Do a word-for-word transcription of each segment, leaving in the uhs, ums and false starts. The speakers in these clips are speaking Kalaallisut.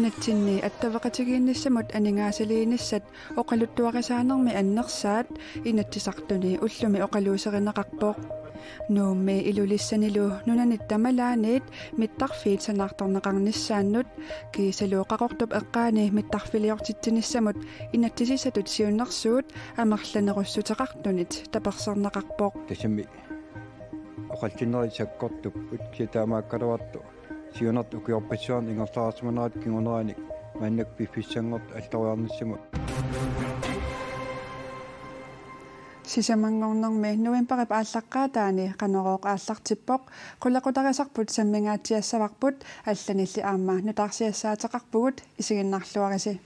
Nunatsinni attaveqatigiinnissamut aningaasaliinissat oqaluttuarisaanermi annersaat Inatsisartuni ullumi oqaluuserineqarpoq. Nuummi Ilulissanilu nunanit tamalaaniit mittarfiit sanaartorneqarnissaannut kiisalu Qaqortup eqqaani mittarfiliortitsinissamut inatsisissatut siunnersuut amerlanerussuteqartunit taperserneqarpoq. Tassami oqallinnerit sakkortupput, kisianni taamaakkaluartoq siunertaq ukiorpassuarni ingerlaarsimanerat kinguneranik maannakkut piffissanngortoq alloriarnissamut. Sisamanngornermi novembarip aallaqqaataani Qanorooq aallartippoq. Qulequtarisarput sammingaatsiassavarput, allanilli aamma nutaarsiassaateqarpugut, isiginnaarluarisi.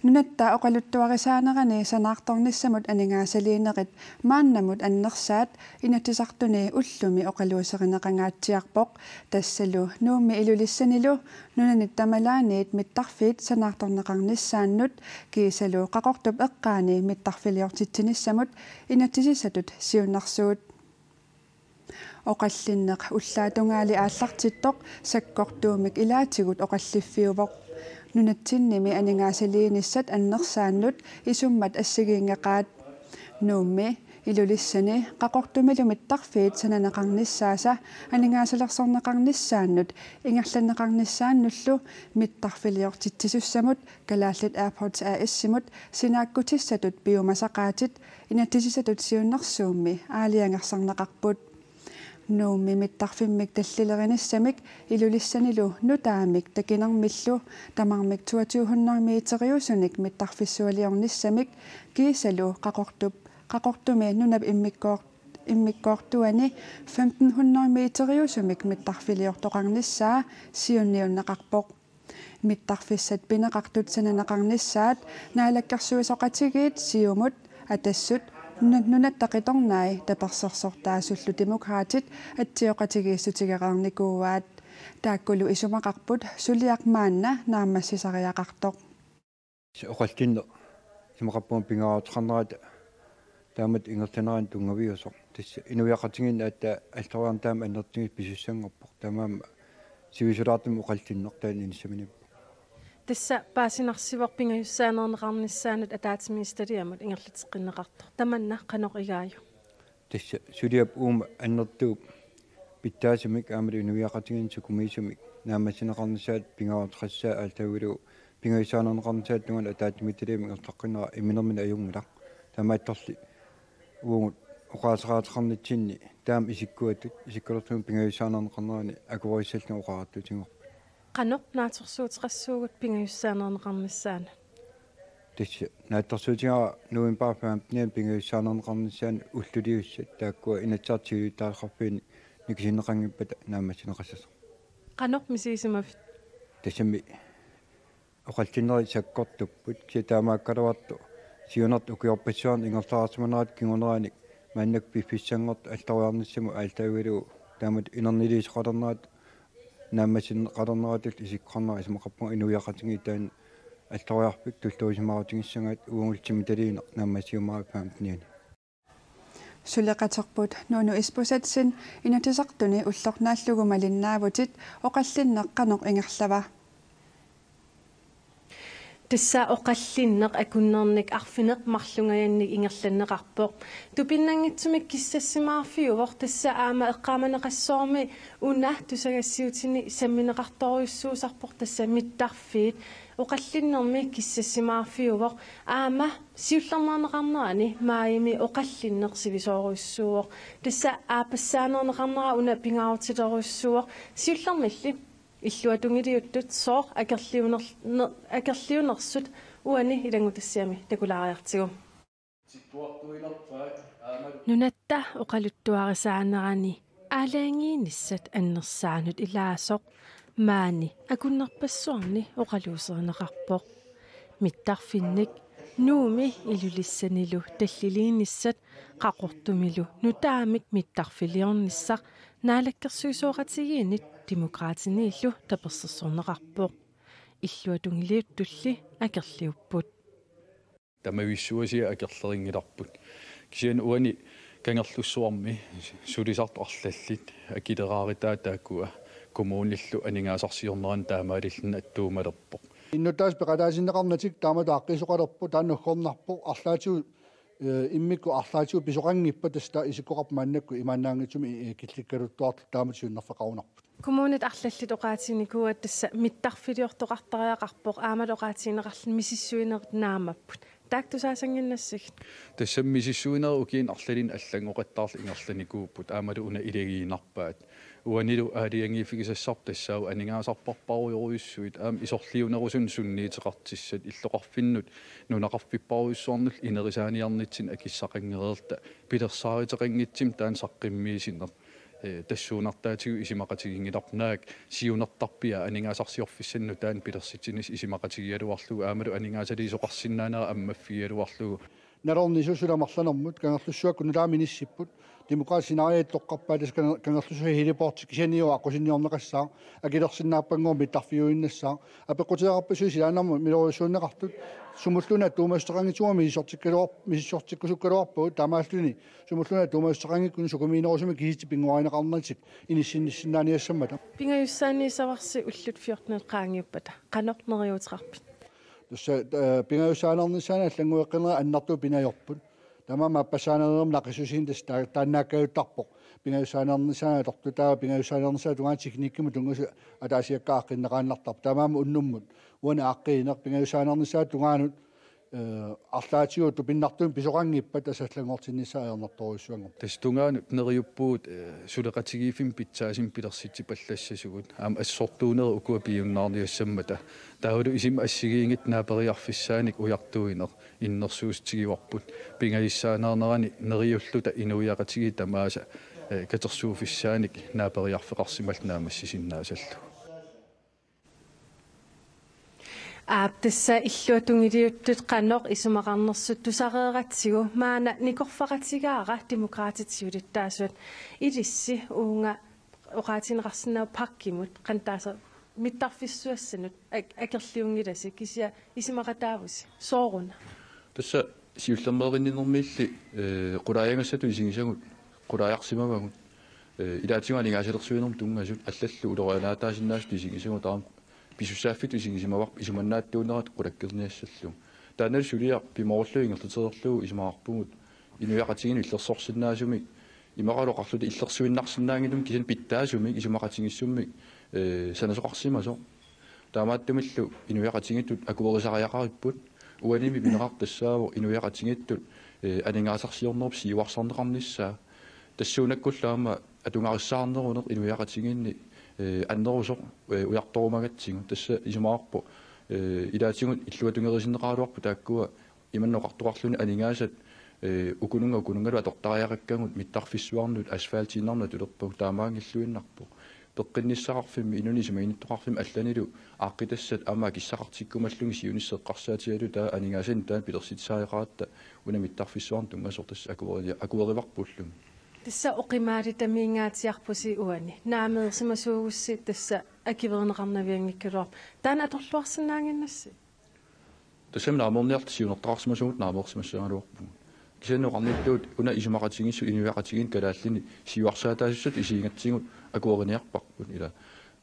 Nunatta oqaluttuarisaanerani sanaartornissamut aningaasaliinerit maannamut annersaat Inatsisartuni ullumi oqaluuserineqangaatsiarpoq, tassalu Nuummi Ilulissanilu nunanit tamalaaniit mittarfiit sanaartorneqarnissaannut kiisalu Qaqortup eqqaani mittarfiliortitsinissamut inatsisissatut siunnersuut. Oqallinneq ullaatungaali aallartittoq sakkortuumik ilaatigut oqalliffiuvoq. Nunatsinnimi aningaasaliinissat annersaannut isummat assigiinngeqaat. Nuummi, Ilulissani Qaqortumilu mittarfiit sananeqarnissaasa aningaasalersorneqarnissaannut ingerlanneqarnissaannullu mittarfiliortitsisussamut Kalaallit Airports A/S-imut sinaakkutissatut piumasaqaatit inatsisissatut siunnersuummi aalajangersarneqarput. Nuummi mittarfimmik tallilerinissamik Ilulissanilu nutaamik takinermillu tamarmik toogtyve hundrede meteriusunik mittarfissualiornissamik kiisalu Qaqortup, Qaqortumi nunap immikkoor-, immikkoortuani femten hundrede meteriusumik mittarfiliortoqarnissaa siunniunneqarpoq. Mittarfissat pineqartut sananeqarnissaat naalakkersuisooqatigiit Siumut, Atassut, Nuna-, Nunatta Qitornai tapersersortaasullu Demokraatit atsioqatigiissutigereernikuuaat. Taakkulu isumaqarput suliaq maanna naammassisariaqartoq. Oqallinneq isumaqarpunga pingaaruteqarnerata taamatut ingerlanerani tunngaviusoq. Tassa inuiaqatigiinni aatsaat alloriarneq taama annertutigisumik pisussanngorpoq. Taamaammat sivisulaartumik oqallinneq taanna inissaminiippoq. Tassa paasinarsivoq pingajussaaneerneqarnissaanut ataatsimiititaliamut ingerlateqqinneqartoq. Tamanna qanoq igaajuk? Tassa suliap uuma annertuup pitsaasumik aammalu inuiaqatigiinni sukumiisumik naammassineqarnissaat pingaaruteqassaaq, aallaavigalugu pingajussaanernissap tungaanut ataatsimiititaliami ingerlaqqinneq imminermini ajunngilaq. Taamaattorli uagut oqaaseqaateqarnitsinni taama isikkuatut, isikkaluartumik pingajussaaneerneqarnerani akuerissallugu oqariartuutigaarput. Qanoq naatsorsuuteqassuugut pingajussaaneerneqarnissaanut? Tassa naatsorsuutigaara novembarip femtenianni pingajussaaneerneqarnissaanut ulluliussat, taakkua Inatsisartut siulittaasuqarfiini nikisinneqanngippata naammassineqassasoq. Qanoq misigisimavit? Tassami oqallinnerit sakkortupput, kisianni taamaakkaluartoq siunertaq ukiorpassuarni ingerlaarsimanerat kinguneranik maannakkut piffissanngortoq alloriarnissamut aallaavigalugu taamatut inerniliisoqalernerat naammassineqalerneratut isikkoqarnera isumaqarpunga inuiaqatigiit taanna alloriarfik tulluusimaarutigisarigaat uagullu timitaaliineq naammassiumaarput femtenianni. Suleqaterput Nuunu Isbosethsen Inatsisartuni ullornaallugu malinnaavutit, oqallinneq qanoq ingerlava? Tassa oqallinneq akunnernik arfineq-marlungajannik ingerlanneqarpoq. Tupinnanngitsumik kissassimaarfiuvoq, tassa aamma eqqaamaneqassaaq una tusagassiutini sammineqartorujussuusarpoq, tassa mittarfiit. Oqallinnermi kissassimaarfiuvoq, aamma siullermeerneqarnerani maajimi oqallinneq sivisoorujussuuvoq. Tassa aappassaaneerneqarnera una pingaarutilerujussuuvoq. Siullermilli illuatungiliuttut sooq akerliuner-, ner-, akerliunersut uani ilanngutassiami takulaariartigu. Nunatta oqaluttuarisaanerani aalajangiinissat annersaanut ilaasoq maani akunnerpassuarni oqaluuserineqarpoq. Mittarfinnik Nuummi Ilulissanilu talliliinissat Qaqortumilu nutaamik mittarfiliornissaq naalakkersuisooqatigiinnit Demokraatiniillu tapersersorneqarpoq. Illuatungiliuttulli akerliupput. Tamavissuasiat akerlerinngilarput. Kisianni uani Kangerlussuarmi sulisartut arlallit akileraarutaat taakkua Kommunillu aningaasarsiornerani taamaalilluni attuumalerpoq. Innuttaasut peqataatinneqarnatik taamatut aaqqiisoqalerpoq, taanna uggornarpoq, arlaatigut, eh, immikkut arlaatigut pisoqanngippat, tassa taava isikkoqarpoq maannakkut imaannaanngitsumik, eh, killikkaluttuartut taamatut siunnerfeqarunarput. Kommunit arlallit oqaatiginikuuaat tassa mittarfiliortoqartariaqarpoq aammalu oqaatigineqarluni misissuinerit naammapput. Taakku tusaasaannginnassagit? Tassami misissuinerit ukiuni arlalinni allanngoqattaarluni ingerlanikuupput aammalu una ilagiinnarpaat. Uanilu aalajangiiffigisassarput tassaavoq aningaasarpassuarujorujussuit aamma isorliunerusunik sunniuteqartussat illoqarfinnut nunaqarfipparujussuarnullu inerisaaniarnitsinni akissaqanngereerluta pilersaaruteqanngitsumik taanna saqqummiussineq. Eh, tassuunartaatigut isumaqatiginngilarput naak siunertarpiaa aningaasarsiorfissanik nutaanik pilersitsinissaq isumaqatigigaluarlugu aammalu aningaasaliisoqarsinnaanera ammaffigigaluarlugu. Nalornisut suli amerlanermut Kangerlussuakkut nutaamik inissipput. Demokraatit sinaariat toqqarpaat, tassa Kanger-, Kangerlussuaq heliporti kisianni aqqusinniorneqassaaq, akilersinnaappanngooq mittarfiuinnassaaq. Apeqqutigeqarpassuit silaannarmut miloriussuunneqartut sumulluunniit attuumassuteqanngitsumik misissortikkaluar-, misissortikkusukkaluarpagut, taamaalluni sumulluunniit attuumassuteqanngikkunik sukumiinerusumik kisitsisit pinnguarineqarnatik inissinnissinnaaniassammata. Pingajussaaniissavarsi ullut fjortenit qaangiuppata, qanoq neriuuteqarpit? Tassa, eh, pingajussaaneernissaanut allanngueqqinerit annertuut pinajorput. Tamanna aappassaaneereermat naqissusiineq tassa taa-, taannaakkajuttarpoq. Pingajussaaneernissaanut atortut, taava pingajussaaneernissaata tungaanut teknikkimut tunngasut ataasiakkaat aaqqinneqaannartarput. Taamaammat unnummut uani aaqqiineq pingajussaaneernissaata tungaanut, eh, arlaatigut tupinnartumik pisoqanngippat tassa allanngortinnissaat ajornartorujussuanngorpoq. Tassa tungaanut neriuppugut, eh, suleqatigiiffimmik pitsaasumik pilersitsipallassasugut. Aamma assortuunerit ukua piiunnaarniassammata. Taavalu isima assigiinngitsut naaperiarfissaannik ujartuineq innersuussutigivarput. Pingajussaaneernerani neriulluta inuiaqatigiit tamaasa, eh, katersuuffissaannik naaperiarfeqarsimalluta naammassisinnaasallugu. Aap, tassa illuatungiliuttut qanoq isumaqarnersut tusareeratsigu maanna nikorfaqatigaara Demokraatit siulittaasuat. Ilissi uunga oqaatigineqarsinnaavoq pakkimut, qanoq taasa mittarfissuassanut ak-, akerliunngilasi, kisianni isumaqataavusi sooruna? Tassa siullermeerinninnermiilli, eh, qulaajagassatut isigisagut qulaajarsimavagut. Eh, ilaatigut aningaasalersuinermut tunngasut allallu ulorianaataasinnaasutut isigisagut taama pisussaaffitut isigisimavarput isumannaatsuunerat qulakkeerniassallugu. Taannalu suliaq pimoorullugu ingerlatereerlugu isumaqarpugut inuiaqatigiinnut illersorsinnaasumik, imaqalu oqarluta illersuinnarsinnaanngitsumik kisianni pitsaasumik isumaqatigiissummik, eh, sanasoqarsimasoq. Taamaattumillu inuiaqatigiittut akuerisariaqaripput, uanimi pineqartoq tassaavoq inuiaqatigiittut, eh, aningaasarsiornerup siuarsarneqarnissaa. Tassuunakkullu aamma atugarissaarneruneq inuiaqatigiinni, eh, annerusoq, eh, ujartorumagatsigu. Tassa isumaqarpoq, eh, ilaatigut illuatungerisinneqaraluarput taakkua imannak oqartoqarluni aningaasat, eh, ukununnga ukununngalu atortariaqakkagut mittarfissuarnut asfaltiinnarnut atulerpagut, taamaanngilluinnarpoq. Peqqinnissaqarfimmi, inunnik isumaginnittoqarfimmi allanilu aaqqitassat aamma akissaqartikkumallugit siunissaq eqqarsaatigalugu taava aningaasanik taanna pilersitsisariaqaratta una mittarfissuarnut tunngasoq tassa akueri-, akuerivarput ullumi. Tassa oqimaalitamiingaatsiarpusi uani. Naameersimasuugussi tassa akuerineqarnavianngikkaluarpoq. Taanna atorluarsinnaannginnassi? Tassami naameerniarluta siunertaqarsimasugut naameersimassagaluarpugut. Kisianni oqarnittut una isumaqatigiissut inuiaqatigiinni kalaallinit siuarsaataasussatut isigigatsigu akueriniarparput ila.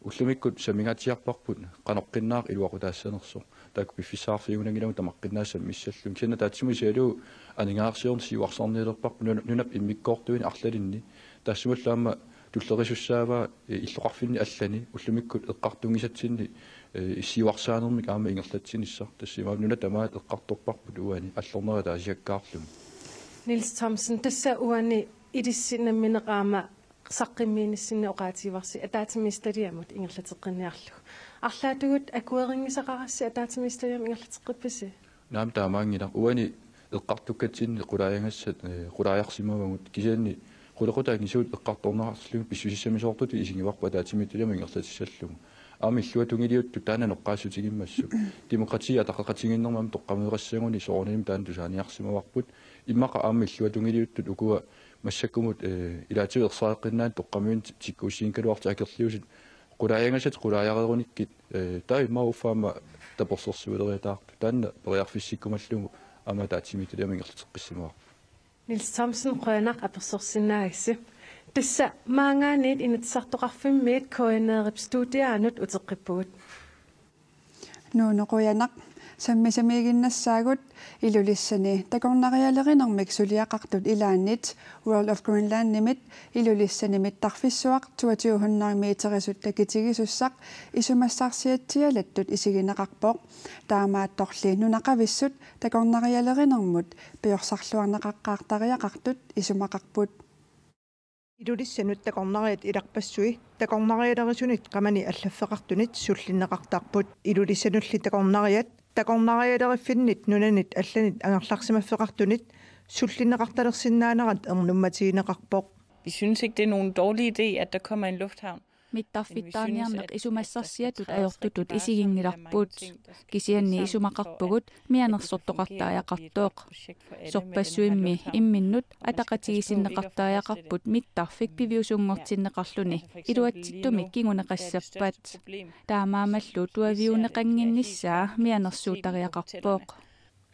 Ullumikkut samingaatsiarparput qanoqqinnaaq iluaqutaassanersoq. Taakku piffissaqarfigigunanngilagut tamaqqinnaasut sammissallugit. Kisianni ataatsimut isigalugu aningaasarsiorneq siuarsarnialerparput nuna-, nunap immikkoortuini arlalinni. Taassumalu aamma tullerisussaavaa, eh, illoqarfinni allani ullumikkut eqqartunngisatsinni, eh, siuarsaanermik aamma ingerlatsinissaq. Tassa imaappoq nuna tamaat eqqartorparput uani allornera ataasiakkaarluni. Niels Thomsen, tassa uani ilissi nammineq aamma saqqummiinissinni oqaatigivarsi ataatsimiititaliamut ingerlateqqinniarlugu. Arlaatigut akuerinngisaqarassi ataatsimiititaliamut ingerlateqqippisi? Naamik, taamaanngilaq. Uani eqqartukkatsinni qulaajagassat, eh, qulaajarsimavagut, kisianni qulequtaq angisuut eqqartorneqarlugit pissusissamisoortutut isigivarput ataatsimiititaliamut ingerlatissallugu. Aamma illuatungiliuttut taanna noqqaassutigimmassuk. Demokrati ataqeqatigiinnermi aamma toqqammeqassaguni soorunami taanna tusaaniarsimavarput. Immaqa aamma illuatungiliuttut ukua massakkumut, eh, ilaatigut ersareqqinnaani toqqammiunit tikkuussigigaluartut akerliusut qulaajagassatit qulaajareerunikkit, eh, taava immaqa uffa aamma tapersersuileriataartut. Taanna periarfissikkumallugu aamma ataatsimiititaliamut ingerlateqqissimavara. Niels Thomsen, qujanaq apersorsinnaagassi. Tassa maanngaanniit Inatsisartoqarfimmiit K N R-ip studiaanut uteqqippugut. Nuunoq qujanaq. Sammisamiiginnassaagut. Ilulissani takornarialerinermik suliaqartut ilaannit World of Greenlandimit Ilulissani mittarfissuaq toogtyve hundrede meterisut takitigisussaq isumassarsiatsialattut isigineqarpoq. Taamaattorli nunaqavissut takornarialerinermut piorsarluarneqaqqaartariaqartut isumaqarput. Ilulissanut takornariat ilarpassui takornarialerisunit qamani allaffeqartunit sullinneqartarput. Ilulissanulli takornariat takornarialeriffinnit nunanit allanit angerlarsimaffeqartunit sullinneqartalersinnaanerat ernummatigineqarpoq. Vi synes ikke, det er nogen dårlig idé, at der kommer en lufthavn. Mittarfittaarniarneq isumassarsiatut ajortutut isiginngilarput. Kisianni isumaqarpugut mianersortoqartariaqartoq. Sorpassuimmi imminnut ataqatigiissinneqartariaqarput mittarfik piviusunngortinneqarluni iluatsittumik kinguneqassappat. Taamaammallu tuaviuneqannginnissaa mianersuutariaqarpoq.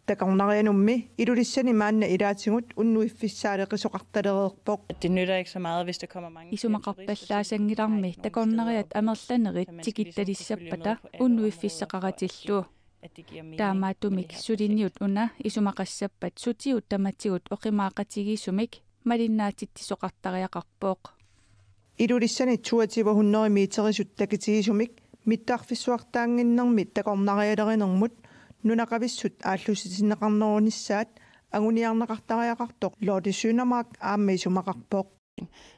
Takornarianummi Ilulissani maanna ilaatigut unnuiffissaaleqisoqartalereerpoq. Det nytter ikke så meget, hvis der kommer mange Isumaqarpallaasanngilarmi takornariat amerlanerit tikittalissappata unnuiffissaqaratillu. Taamaattumik suliniut una isumaqassappat sutigut tamatigut oqimaaqatigiissumik malinnaatitsisoqartariaqarpoq. Ilulissani toogtyve hundrede meterisut takitigisumik mittarfissuartaannginnermi takornarialerinermut nunaqavissut aallussitinneqarnerunissaat anguniarneqartariaqartoq Lotte Søndermark aamma isumaqarpoq.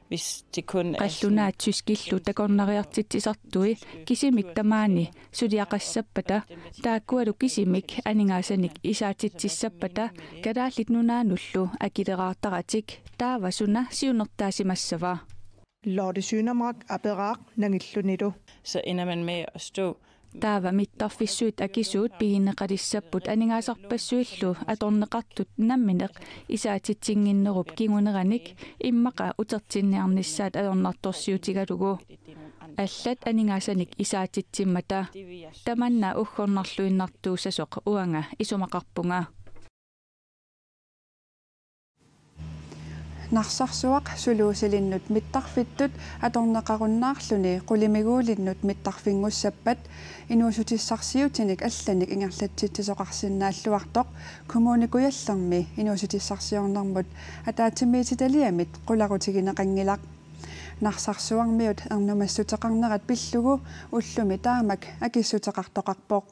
Hvis det kun er Qallunaat tyskillu takornariartitsisartui kisimik tamaani suliaqassappata taakkualu kisimik aningaasanik isaatitsissappata Kalaallit Nunaannullu akileraartaratik taava suna siunertaasimassava? Lotte Søndermark aperaaq nangillunilu. Så ender man med at stå Taava mittarfissuit akisuut pigineqalissapput aningaasarpassuillu atorneqartut nammineq isaatitsinnginnerup kinguneranik immaqa utertinniarnissaat ajornartorsiutigalugu. Allat aningaasanik isaatitsimmata. Tamanna uggornarluinnartuussasoq uanga isumaqarpunga. Narsarsuaq suluusilinnut mittarfittut atorneqarunnaarluni qulimiguulinnut mittarfinngussappat inuussutissarsiutinik allanik ingerlatsitsisoqarsinnaalluartoq Kommune Kujallermi inuussutissarsiornermut ataatsimiititaliamit qularutigineqanngilaq. Narsarsuarmiut ernumassuteqarnerat pillugu ullumi taamak akissuteqartoqarpoq.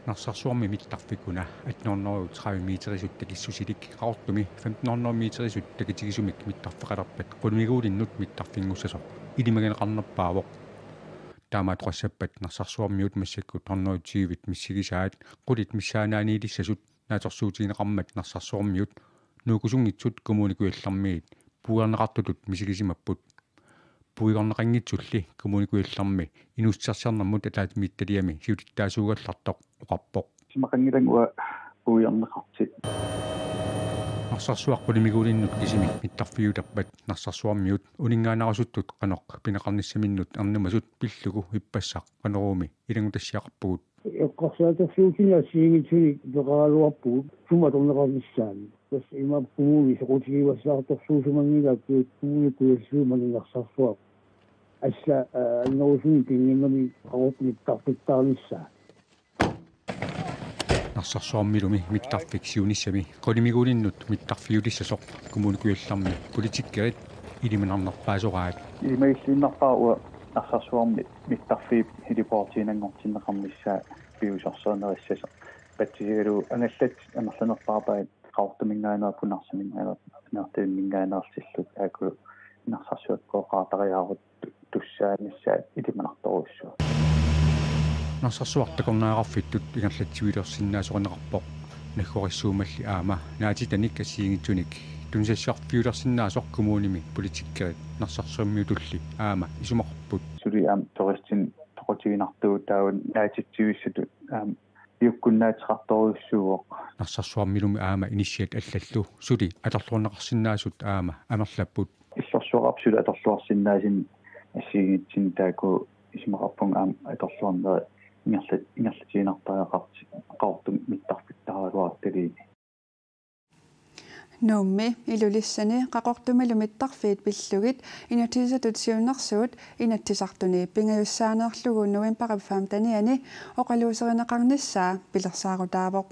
Narsarsuarmi mittarfik una atten hundrede tredive meterisut takissusilik Qaqortumi femten hundrede meterisut takitigisumik mittarfeqalerpat qulimiguulinnut mittarfinngussasoq ilimagineqarnerpaavoq. Taamaattoqassappat Narsarsuarmiut massakkut hundrede tyve-t missigisaat qulit missaanaaniilissasut naatsorsuutigineqarmat Narsarsuarmiut Nuukkusunngitsut Kommune Kujallermiit puiorneqartutut misigisimapput. Puigorneqanngitsulli Kommune Kujallermi inuussutissarsiornermut ataatsimiititaliami siulittaasuugallartoq oqarpoq. Isumaqanngilanga uanga puigorneqartut. Narsarsuaq qulimiguulinnut kisimik mittarfiulerpat Narsarsuarmiut uninngaannarsuttut qanoq pineqarnissaminnut ernumasut pillugu ippassaq Qanoroomi ilanngutassiaqarpugut. Eqqarsaatersuutinik assigiinngitsunik peqaraluarpugut sumut atorneqarnissaanut. Tassa imaappoq kommuni soqutigiuassaartorsuusimanngilaat, Kommune Kujalliup maani Narsarsuaq. Assa, aa, annerusumik pinnginnami Qaqortumi mittarfittaarnissaa. Narsarsuarmilumi mittarfik siunissami qulimiguulinnut mittarfiulissasoq Kommune Kujallermi politikerit ilimanarnerpaasoraat. Ilimagilluinnarpara uanga Narsarsuarmi mittarfiup heliportiinanngortinneqarnissaa piviusorsiornerissasoq. Patsisigalugu angallatit amerlanerpaarpaat Qaqortuminngaanneerput, Narsaminngaanneerput, Narsaminngaanneersillutik, taakku Narsarsuakkooqqaartariaarutit tu-, tussaanissaat ilimanartorujussuuvoq. Narsarsuaq takornariaqarfittut ingerlatsivilersinnaasorineqarpoq. Naggorissuummalli aamma naatitanik assigiinngitsunik tunisassiorfiulersinnaasoq kommunimi politikerit Narsarsuarmiutulli aamma isumaqarput. Suli aamma turistinik toqutiginartugut taava naatitsivissutut aamma piukkunnaateqartorujussuuvoq. Narsarsuarmilumi aamma inissiat allallu suli atorluarneqarsinnaasut aamma amerlapput. Illorsuaqarpoq suli atorluarsinnaasunik assigiinngitsunik, taakku isumaqarpunga aamma atorluarnerit ingerla-, ingerlatiinnartariaqartut Qaqortumi mittarfittaraluartaliini. Nuummi, Ilulissani Qaqortumilu mittarfiit pillugit inatsisissatut siunnersuut Inatsisartuni pingajussaaneerlugu novembarip femtenianni oqaluuserineqarnissaa pilersaarutaavoq.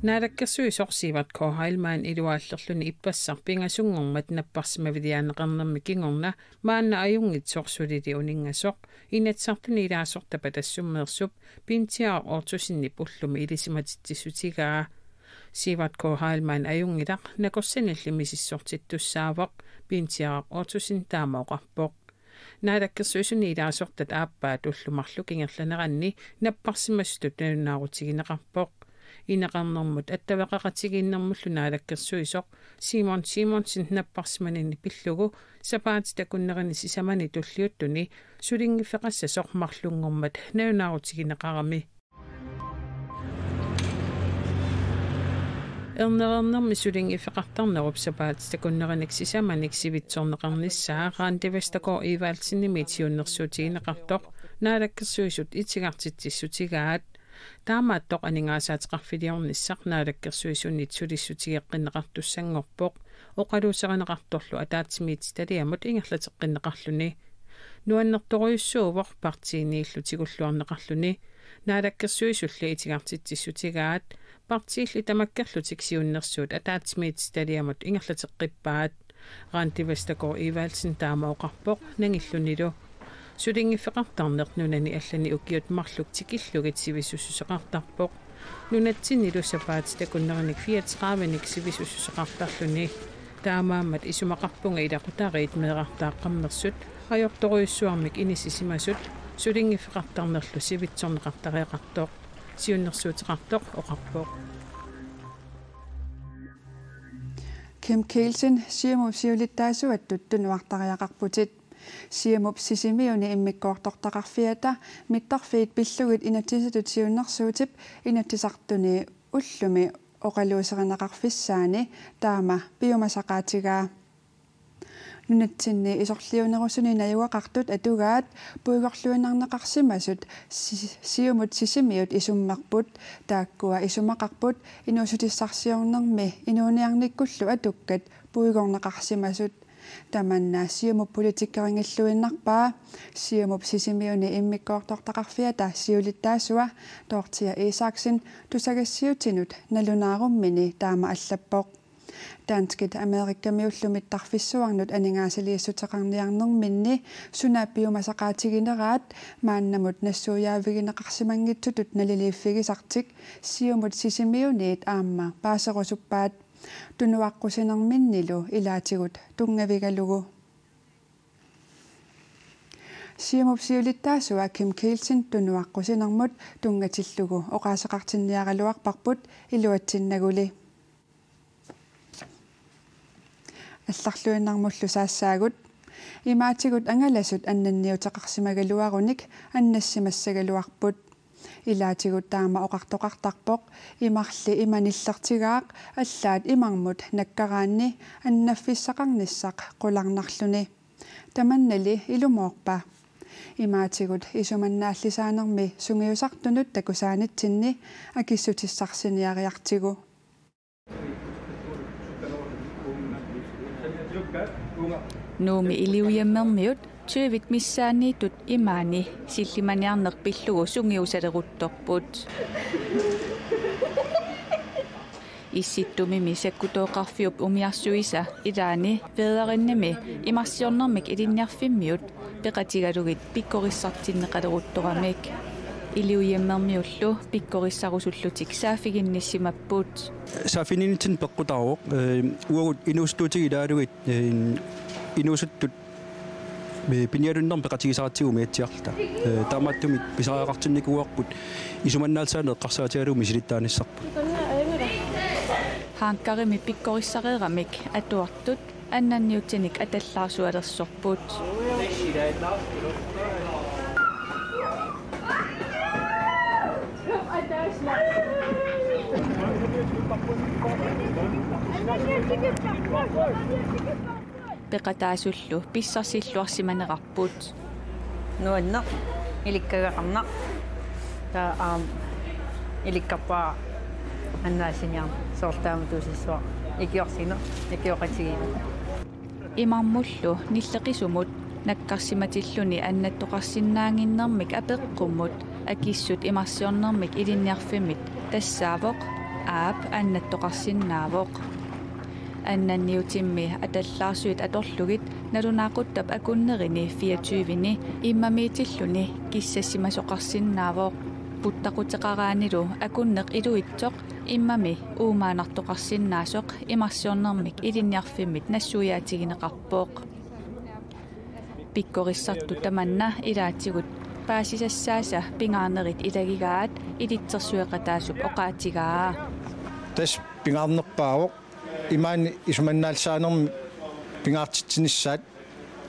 Naalakkersuisoq Sivert K. Heilmann iluaallerluni ippassaq pingasunngormat napparsimmaviliaanneqarnermi kingorna maanna ajunngitsoq sulili uninngasoq Inatsisartuni ilaasortap Patassummeersup Pintiaraq Ottosenip ullumi ilisimatitsissutigaa. Sivert K. Heilmann ajunngilaq, nakorsanilli misissortittussaavoq, Pintiaraq Ottosen taama oqarpoq. Naalakkersuisuni ilaasortat aappaat ullut marluk ingerlaneranni napparsimasutut nalunaarutigineqarpoq. Ineqarnermut attaveqaqatigiinnermullu naalakkersuisoq Simon Simonsen napparsimanini pillugu sapaatip akunnerini sisamani tulliuttuni sulinngiffeqassasoq marlunngormat nalunaarutigineqarami. Ernereernermi sulinngiffeqartarnerup sapaatip akunnerinik sisamanik sivitsorneqarnissaa Randi Vestergaard Evaldsenimit siunnersuutigineqartoq Naalakkersuisut itigartitsissutigaat. Taamaattoq aningaasaateqarfiliornissaq Naalakkersuisunit sulissutigeqqinneqartussanngorpoq, oqaluuserineqartorlu ataatsimiititaliamut ingerlateqqinneqarluni. Nuannertorujussuuvoq partiiniillu tigulluarneqarluni. Naalakkersuisulli itigartitsissutigaat, partiilli tamakkerlutik siunnersuut ataatsimiititaliamut ingerlateqqippaat. Randi Vestergaard Evaldsen taama oqarpoq nangillunilu. Sulinngiffeqartarneq nunani allani ukiut marluk tikillugit sivisussuseqartarpoq. Nunatsinnilu sapaatip akunnerinik fireogtredivenik sivisussuseqartarluni. Taamaammat isumaqarpunga ilaqutariit meerartaaqqammersut ajortorujussuarmik inissisimasut sulinngiffeqartarnerlu sivitsorneqartariaqartoq. Siunnersuuteqartoq oqarpoq. Kim Kielsen, Siumup siulittaasuattut tunuartariaqarputit. Siumup Sisimiuni immikkoortortaqarfiata mittarfiit pillugit inatsisissatut siunnersuutip Inatsisartuni ullumi oqaluuserineqarfissaani taama piumasaqaatigaa. Nunatsinni isorliunerusuni najugaqartut atugaat puigorluinnarneqarsimasut Si-, Siumut Sisimiut isummerput, taakkua isumaqarput inuussutissarsiornermi inuuniarnikkullu atukkat puigorneqarsimasut. Tamanna Siumup politikeringilluinnarpaa, Siumup Sisimiuni immikkoortortaqarfiata siulittaasua Dorthea Isaksen tusagassiutinut nalunaarummini taama allappoq. Danskit Amerikamiullu mittarfissuarnut aningaasaliissuteqarniarnerminni suna piumasaqaatigineraat maannamut nassuiaavigineqarsimanngitsutut naliliiffigisartik Siumut Sisimiuniit aamma paaserusuppaat, tunuaqqusinerminnilu ilaatigut tunngavigalugu. Siumup siulittaasua Kim Kielsen tunuaqqusinermut tunngatillugu oqaaseqartinniaraluarparput iluatsinnaguli. Allarluinnarmullu saassaagut. Imaatigut angalasut annanniuteqarsimagaluarunik annassimassagaluarput. Ilaatigut taama oqartoqartarpoq imarli ima nillertigaaq allaat imarmut nakkaraanni annaffissaqarnissaq qularnarluni. Tamannali ilumoorpa? Imaatigut isumannaallisaanermi sungiusartunut takusaanitsinni akissutissarsiorniariartigu. Nuummi Iliujammermiut tyvit missaanniittut imaani sillimaniarneq pillugu sungiusaleruttorput. Issittumimi sakkutooqarfiup umiarsuisa ilaani Fædrenemi imarsiornermik ilinniarfimmiut peqatigalugit pikkorissartinneqaleruttoramik. Iliujammermiullu pikkorissarusullutik saaffiginnissimapput. Saaffiginnitsineq peqqutaavoq, ee, uagut inuusuttuutigut ilaalugit, ee, inuusuttut, ee, piniarnermik peqatigisaratsigu umiatsiarluta. Ee, taamaattumik pisariaqartinnikuuarput isumannaallisaaneq eqqarsaatigalugu misilittaanissarput. Hangarimi pikkorissareeramik atuartut annanniutsinik atallaarsualersorput. Peqataasullu pissarsilluarsimanerarput. Nuanneq, ilikkagaqarnaq. Taava aamma Ilikkarpara annaassiniarneq soorlu taama tusissavara ikiorsineq ikioqatigiinneq. Imarmullu nilleqisumut nakkarsimatilluni annattoqarsinnaannginnermik apeqqummut akissut imarsiornermik ilinniarfimmit tassaavoq aap annattoqarsinnaavoq. Annanniutimmi atallaarsuit atorlugit nalunaaquttap akunnerini fireogtyveni immamiitilluni kissassimasoqarsinnaavoq. Puttaquteqaraanilu akunneq iluitsoq immami uumaannartoqarsinnaasoq imarsiornermik ilinniarfimmit nassuiaatigineqarpoq. Pikkorissartut tamanna ilaatigut paasisassaasa pingaarnerit ilagigaat ilitsersueqataasup oqaatigaa. Tassa pingaarnerpaavoq imaani isumannaallisaanermi pingaartitsinissaat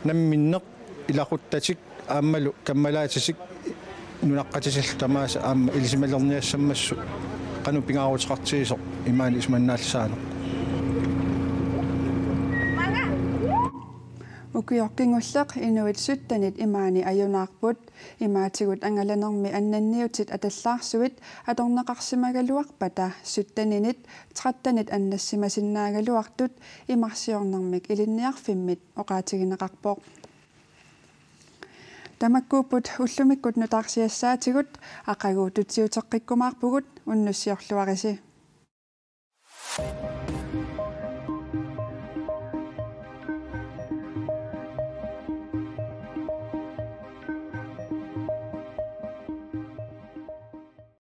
namminneq ilaquttatik aammalu kammalaatitik nunaqqatitillu tamaasa aamma ilisimalerniassammassuk qanoq pingaaruteqartigisoq imaani isumannaallisaaneq. Ukioq kingulleq inuit syttenit imaani ajunaarput. Imaatigut angalanermi annanniutit atallaarsuit atorneqarsimagaluarpata sytteninit trettenit annassimasinnaagaluartut imarsiornermik ilinniarfimmit oqaatigineqarpoq. Tamakkuupput ullumikkut nutaarsiassaatigut, aqagu tutsiuteqqikkumaarpugut, unnussiorluarisi.